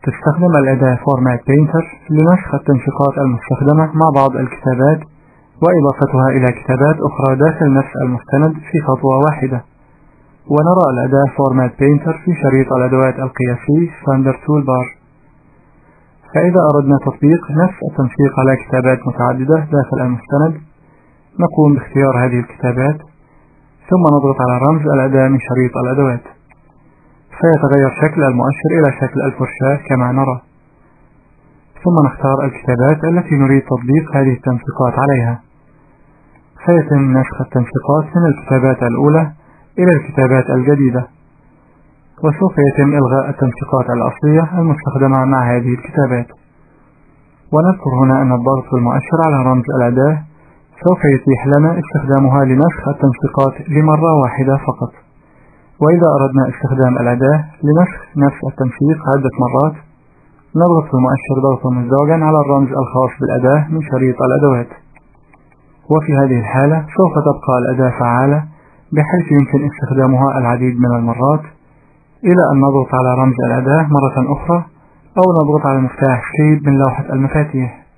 تستخدم الأداة Format Painter لنسخ التنسيقات المستخدمة مع بعض الكتابات وإضافتها إلى كتابات أخرى داخل نفس المستند في خطوة واحدة. ونرى الأداة Format Painter في شريط الأدوات القياسي Standard Toolbar. فإذا أردنا تطبيق نفس التنسيق على كتابات متعددة داخل المستند، نقوم باختيار هذه الكتابات ثم نضغط على رمز الأداة من شريط الأدوات، فيتغير شكل المؤشر إلى شكل الفرشاة كما نرى. ثم نختار الكتابات التي نريد تطبيق هذه التنسيقات عليها، فيتم نسخ التنسيقات من الكتابات الأولى إلى الكتابات الجديدة، وسوف يتم إلغاء التنسيقات الأصلية المستخدمة مع هذه الكتابات. ونذكر هنا أن الضغط بالمؤشر على رمز الأداة سوف يتيح لنا استخدامها لنسخ التنسيقات لمرة واحدة فقط، وإذا أردنا استخدام الأداة لنسخ نفس التنسيق عدة مرات نضغط بالمؤشر ضغطا مزدوجا على الرمز الخاص بالأداة من شريط الأدوات، وفي هذه الحالة سوف تبقى الأداة فعالة بحيث يمكن استخدامها العديد من المرات إلى أن نضغط على رمز الأداة مرة أخرى أو نضغط على مفتاح Escape من لوحة المفاتيح.